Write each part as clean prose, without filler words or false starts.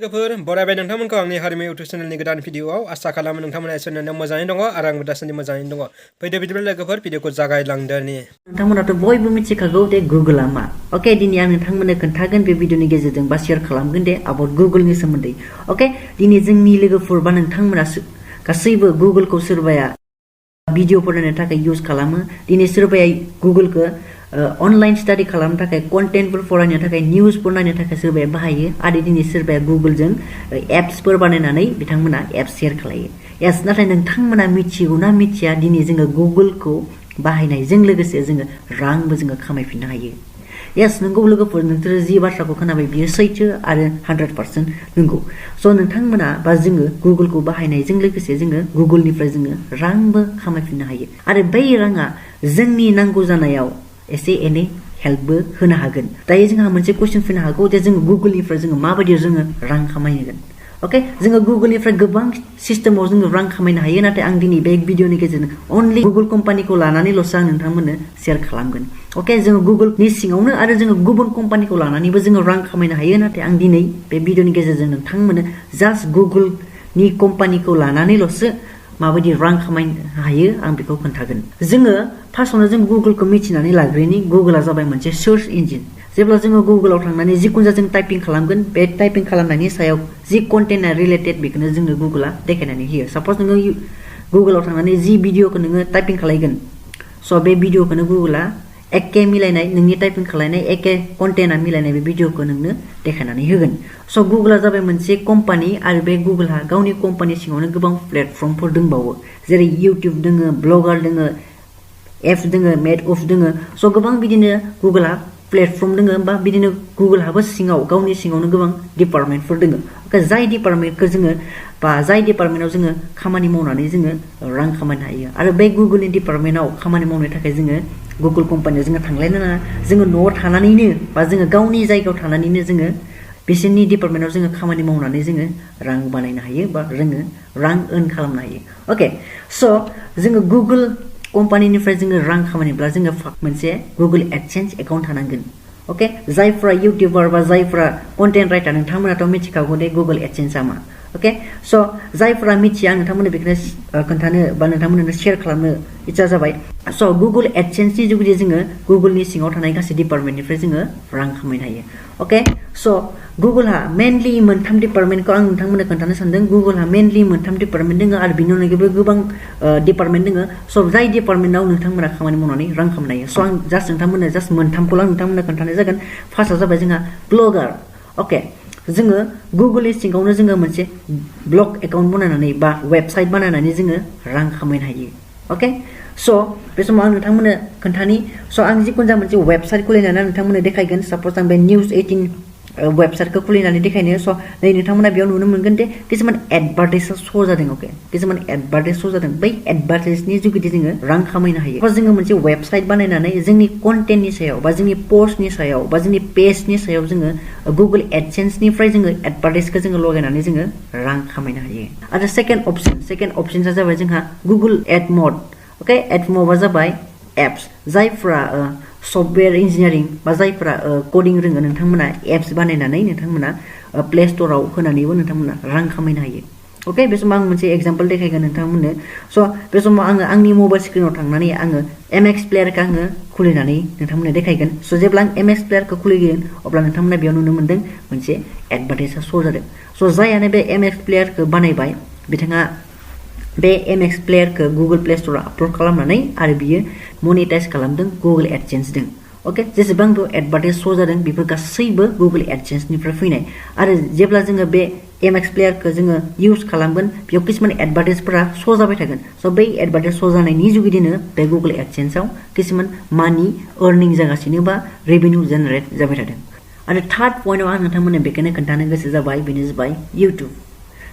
लोगोफोर बरायबाय नोंथांमोनखौ आंनि हारिमु इउटुब चेनेलनि गोदान भिडिअआव आसा खालामो नोंथांमोना इसोरनि मोजाङै दङ आरो आंबो दासान्दि मोजाङैनो दङ। फैदो बिदिब्ला लोगोफोर भिडिअखौ जागायलांदोनि। नोंथांमोनाथ' बयबो मिथिखागौ दे गुगोलआ मा। अके दिनै आं नोंथांमोननो खोन्थागोन बे भिडिअनि गेजेरजों बा शेयार खालामगोन दे अबाउट गुगोलनि सोमोन्दै। अके दिनै जोंनि लोगोफोर बा नोंथांमोना गासैबो गुगोलखौ सोरबाया भिडिअ फरायनो थाखाय इउज खालामो। दिनै सोरबाया गुगोलखौ अनलाइन स्टाडि खालामनो थाखाय कन्टेन्टफोर फरायनो थाखाय निउसफोर नायनो थाखाय सोरबाया बाहायो आरो दिनै सोरबाया गुगोलजों एप्सफोर बानायनानै बिथांमोना एप्स शेयार खालायो। एस नाथाय नोंथांमोना मिथिगौ ना मिथिया दिनै जोङो गुगोलखौ बाहायनायजों लोगोसे जोङो रांबो जोङो खामायफिननो हायो। येस नंगौ लोगोफोर, नोंसोरो जि बाथ्राखौ खोनाबाय बियो सैथो आरो 100% नंगौ। स' नोंथांमोना बा जोङो गुगोलखौ बाहायनायजों लोगोसे जोङो गुगोलनिफ्राय जोङो रांबो खामायफिननो हायो आरो बै राङा जोंनि नांगौ जानायाव एसे एनै हेल्पबो होनो हागोन। दायो जोंहा मोनसे कुइसन फैनो हागौ जे जोङो गुगोलनिफ्राय जोङो माबायदि जोङो रां खामायगोन। अके जोङो गुगोलनिफ्राय गोबां सिस्टेमाव जोङो रां खामायनो हायो, नाथाय आं दिनै बे भिडिअनि गेजेरजों अनलि गुगोल कम्पानिखौ लानानैल'सो आं नोंथांमोननो शेयार खालामगोन। अके जोङो गुगोलनि सिङावनो आरो जोङो गुबुन कम्पानिखौ लानानैबो जोङो रां खामायनो हायो, नाथाय आं दिनै बे भिडिअनि गेजेरजों नोंथांमोननो जास्ट गुगोलनि कम्पानिखौ लानानैल'सो माबायदि रां खामायनो हायो आं बेखौ खोन्थागोन। जोङो फार्स्टआवनो जों गुगोलखौ मिथिनानै लाग्रोनि। गुगोलआ जाबाय मोनसे सार्च इन्जिन। जेब्ला जोङो गुगोलाव थांनानै जिखुनु जाया जों टाइपिं खालामगोन, बे टाइपिं खालामनायनि सायाव जि कन्टेन्टआ रिलेटेड बेखौनो जोंनो गुगोलआ देखायनानै होयो। सापस नोङो गुगोलाव थांनानै जि भिडिअखौ नोङो टाइपिं खालायगोन, स' बे भिडिअखौनो गुगोलआ एके मिलायनाय नोंनि टाइपिं खालायनाय एके कन्टेन्टआ मिलायनाय बे भिडिअखौ नोंनो देखायनानै होगोन। स' गुगोलआ जाबाय मोनसे कम्पानि आरो बे गुगोलहा गावनि कम्पानि सिङावनो गोबां प्लेटफर्मफोर दंबावो, जेरै इउटुब दोङो, ब्लगार दोङो, एप्स दोङो, मेड अफ दोङो। स' गोबां बिदिनो गुगोलहा प्लेटफर्म दोङो बा बिदिनो गुगोलहाबो सिङाव गावनि सिङावनो गोबां डिपार्टमेन्टफोर दोङो। जाय डिपार्टमेन्टखौ जोङो बा जाय डिपार्टमेन्टआव जोङो खामानि मावनानै जोङो रां खामायनो हायो। आरो बे गुगोलनि डिपार्टमेन्टआव खामानि मावनो थाखाय जोङो गुगोल कम्पानियाव जोङो थांलायनो नाङा। जोङो न'आव थानानैनो बा जोङो गावनि जायगायाव थानानैनो जोङो बिसोरनि डिपार्टमेन्टआव जोङो खामानि मावनानै जोङो रां बानायनो हायो बा जोङो रां अर्न खालामनो हायो। अके स' जोङो गुगोल कम्पानिनिफ्राय जोङो रां खामायनोब्ला जोङो मोनसे गुगोल एडसेन्स एकाउन्ट थानांगोन। अके जायफ्रा इउटिउबार बा जायफ्रा कन्टेन्ट राइटार नोंथांमोनाथ' मिथिखागौ दे गुगोल एडसेन्सआ मा। अके स' जायफ्रा मिथिया आं नोंथांमोननो बेखौनो खोन्थानो बा नोंथांमोननो शेयार खालामनो इच्ছা जाबाय। स' गुगोल एडसेन्सनि जुगिदि जोङो गुगोलनि सिङाव थानाय गासै डिपार्टमेन्टनिफ्राय जोङो रां खामायनो हायो। अके स' गुगोलहा मेनलि मोनथाम डिपार्टमेन्टखौ आं नोंथांमोननो खोन्थानो सानदों। गुगोलहा मेनलि मोनथाम डिपार्टमेन्ट दङ आरो बिनि अनगायैबो गोबां डिपार्टमेन्ट दङ। स' जाय डिपार्टमेन्टआव नोंथांमोना खामानि मावनानै रां खामायनो हायो। स' आं जास्ट नोंथांमोननो जास्ट मोनथामखौल' आं नोंथांमोननो खोन्थानाय जागोन। फार्स्टआ जाबाय जोंहा ब्लगार। अके जोङो गुगोलनि सिङावनो जोङो मोनसे ब्लग एकाउन्ट बानायनानै बा वेबसाइट बानायनानै जोङो रां खामायनो हायो। अके स' बे समाव आं नोंथांमोननो खोन्थानि। स' आं जिखुनु जाया मोनसे वेबसाइट खुलिनानै नोंथांमोननो देखायगोन। सापस आं बे निउस 18 वेबसाइटखौ खुलिनानै देखायनो। स' नै नोंथांमोना बेयाव नुनो मोनगोन दे किसुमान एडभार्टाइजआ श' जादों। अके किसुमान एडभार्टाइज श' जादों। बै एडभार्टाइजनि जुगिदि जोङो रां खामायनो हायो। जोङो मोनसे वेबसाइट बानायनानै जोंनि कन्टेन्टनि सायाव बा जोंनि पस्टनि सायाव बा जोंनि पेजनि सायाव जोङो गुगोल एडसेन्सनिफ्राय जोङो एडभार्टाइजखौ जोङो लगायनानै जोङो रां खामायनो हायो। आरो सेकेन्ड अपसना जाबाय जोंहा गुगोल एडमड। अके एडमडआ जाबाय एप्स। जायफ्रा सफ्टवेयर इन्जिनियारिं बा जायफ्रा कडिं रोङो नोंथांमोना एप्स बानायनानै नोंथांमोना प्ले स्ट'राव होनानैबो नोंथांमोना रां खामायनो हायो। अके बे समाव आं मोनसे एग्जाम्पल देखायगोन नोंथांमोननो। स' बे समाव आङो आंनि मबाइल स्क्रिनाव थांनानै आङो एमएक्स प्लेयारखौ आङो खुलिनानै नोंथांमोननो देखायगोन। स' जेब्ला आं एमएक्स प्लेयारखौ खुलिगोन अब्ला नोंथांमोना बेयाव नुनो मोनदों मोनसे एडभार्टाइजआ श' जादों। स' जायानो बे एमएक्स प्लेयारखौ बानायबाय बिथाङा बे एमएक्स प्लेयारखौ गुगोल प्ले स्ट'राव आपल'ड खालामनानै आरो बियो मनिटाइज खालामदों गुगोल एडसेन्सजों। अके जेसेबां बेयाव एडभार्टाइज श' जादों बेफोर गासैबो गुगोल एडसेन्सनिफ्राय फैनाय। आरो जेब्ला जोङो बे एमएक्स प्लेयारखौ जोङो इउज खालामगोन बेयाव किसुमान एडभार्टाइजफोरा श' जाबाय थागोन। स' बै एडभार्टाइज श' जानायनि जुगिदिनो बे गुगोल एडसेन्सआव किसुमान मानि अर्निं जागासिनो बा रेभिनिउ जेनेरेट जाबाय थादों। आरो थार्ड पइन्टआव आं नोंथांमोननो बेखौनो खोन्थानो गोसो जाबाय, बेनो जाबाय इउटुब।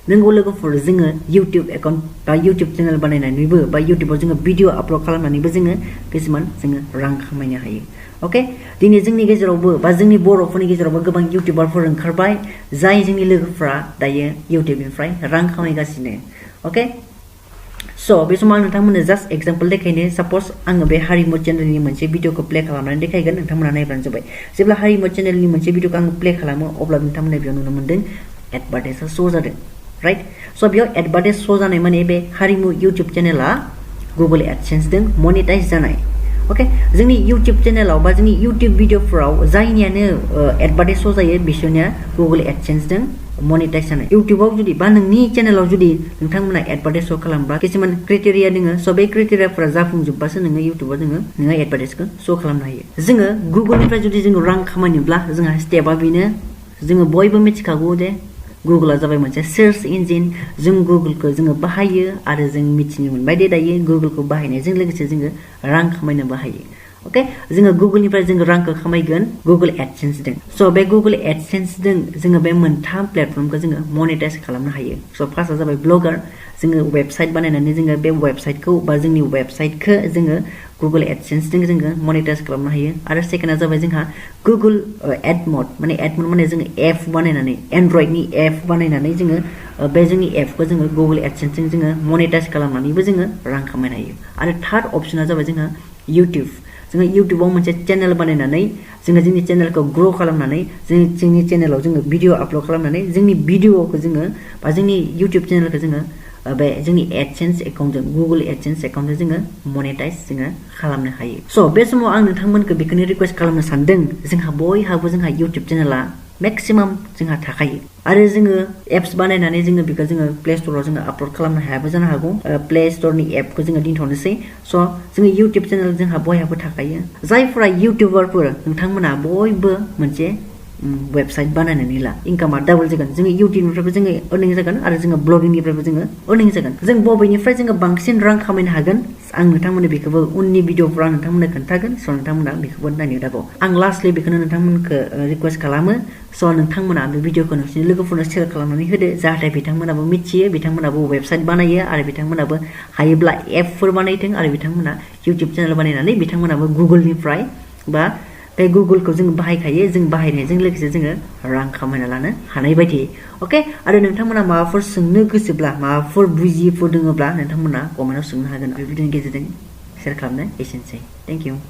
नोंगौ लोगोफोर जोङो इउटुब एकाउन्ट बा इउटुब चेनेल बानायनानैबो बा इउटुबाव जोङो भिडिअ आपल'ड खालामनानैबो जोङो किसुमान जोङो रां खामायनो हायो। अके दिनै जोंनि गेजेरावबो बा जोंनि बर'फोरनि गेजेरावबो गोबां इउटुबारफोर ओंखारबाय जाय जोंनि लोगोफ्रा दायो इउटुबनिफ्राय रां खामायगासिनो। अके स' बे समाव आं नोंथांमोननो जास्ट एग्जाम्पल देखायनो। सापस आङो बे हारिमु चेनेलनि मोनसे भिडिअखौ प्ले खालामनानै देखायगोन। नोंथांमोना नायब्लानो जाबाय। जेब्ला हारिमु चेनेलनि मोनसे भिडिअखौ आङो प्ले खालामो अब्ला नोंथांमोना बेयाव नुनो मोनदों एडभार्टाइजआ श' जादों राइट स' बेयाव एडभार्टाइज श' जानाय माने बे हारिमु इउटुब चेनेला गुगल एडसेन्सजों मनेटाइज जानाय ओके जोंनि इउटुब चेनेलाव बा जोंनि इउटुब भिडिअफोराव जायनियानो एडभार्टाइज श' जायो बिसोरनिया गुगल एडसेन्सजों मनेटाइज जानाय इउटुबाव जुदि बा नोंनि चेनेलाव जुदि नोंथांमोना एडभार्टाइज श' खालामबा किसुमान क्राइटेरिया दोङो स' बे क्राइटेरियाफोरा जाफुंजोबबासो नोङो इउटुबाव नोङो एडभार्टाइजखौ श' खालामनो हायो जोङो गुगलनिफ्राय जुदि जोङो रां खामायनोब्ला जोंहा स्टेपआ बेनो जोङो बयबो मिथिखागौ जे गुगला जाबाय मोनसे सार्च इन्जिन जों गुगलखौ जोङो बाहायो आरो जों मिथिनो मोनबाय दे दायो गुगलखौ बाहायनायजों लोगोसे जोङो रां खामायनोबो हायो ओके जोङो गुगलनिफ्राय जोङो रांखौ खामायगोन गुगल एडसेन्सजों स' बे गुगल एडसेन्सजों जोङो बे मोनथाम प्लेटफर्मखौ जोङो मनेटाइज खालामनो हायो स' फार्स्टआ जाबाय ब्लगार जोङो वेबसाइट बानायनानै जोङो बे वेबसाइटखौ बा जोंनि वेबसाइटखौ जोङो गुगल एडसेन्सजों जोङो मनेटाइज खालामनो हायो आरो सेकेन्डआ जाबाय जोंहा गुगल एडमड माने जोङो एप बानायनानै एन्ड्रइडनि एप बानायनानै जोङो बे जोंनि एपखौ जोङो गुगल एडसेन्सजों जोङो मनेटाइज खालामनानैबो जोङो रां खामायनो हायो आरो थार्ड अपसना जाबाय जोंहा इउटुब जोङो इउटुबाव मोनसे चेनेल बानायनानै जोङो जोंनि चेनेलखौ ग्र' खालामनानै जोंनि चेनेलाव जोङो भिडिअ आपल'ड खालामनानै जोंनि भिडिअखौ जोङो बा जोंनि इउटुब चेनेलखौ जोङो बे जोंनि एडसेन्स एकाउन्टजों गुगल एडसेन्स एकाउन्टजों जोङो मनेटाइज जोङो खालामनो हायो स' बे समाव आं नोंथांमोनखौ बेखौनो रिकुवेस्ट खालामनो सानदों जोंहा बयहाबो जोंहा इउटुब चेनेला मेक्सिमाम जोंहा थाखायो आरो जोङो एप्स बानायनानै जोङो बेखौ जोङो प्ले स्ट'राव जोङो आपल'ड खालामनो हायाबो जानो हागौ प्ले स्ट'रनि एपखौ जोङो दोनथ'नोसै स' जोङो इउटुब चेनेल जोंहा बयहाबो थाखायो जायफोरा इउटुबारफोर नोंथांमोना बयबो मोनसे वेबसाइट बानायनानै ला इनकामा डाबल जागोन जोङो इउटुबनिफ्रायबो जोङो अर्निं जागोन आरो जोङो ब्लगिंनिफ्रायबो जोङो अर्निं जागोन जों बबेनिफ्राय जोङो बांसिन रां खामायनो हागोन आं नोंथांमोननो बेखौबो उननि भिडिअफोराव आं नोंथांमोननो खोन्थागोन स' नोंथांमोना बेखौबो नायनो दाबाव आं लास्टलि बेखौनो नोंथांमोनखौ रिकुवेस्ट खालामो स' नोंथांमोना बे भिडिअखौ नोंसोरनि लोगोफोरनो शेयार खालामनानै होदो जाहाथे बिथांमोनाबो मिथियो बिथांमोनाबो वेबसाइट बानायो आरो बिथांमोनाबो हायोब्ला एपफोर बानायथों आरो बिथांमोना इउटुब चेनेल बानायनानै बिथांमोनाबो गुगलनिफ्राय बा बे गुगलखौ जों बाहायखायो जों बाहायनायजों लोगोसे जोङो रां खामायना लानो हानाय बायदि अके आरो नोंथांमोना माबाफोर सोंनो गोसोब्ला माबाफोर बुजियिफोर दङब्ला नोंथांमोना कमेन्टआव सोंनो हागोन बे भिडिअनि गेजेरजों शेयार खालामनो एसेनोसै थेंक इउ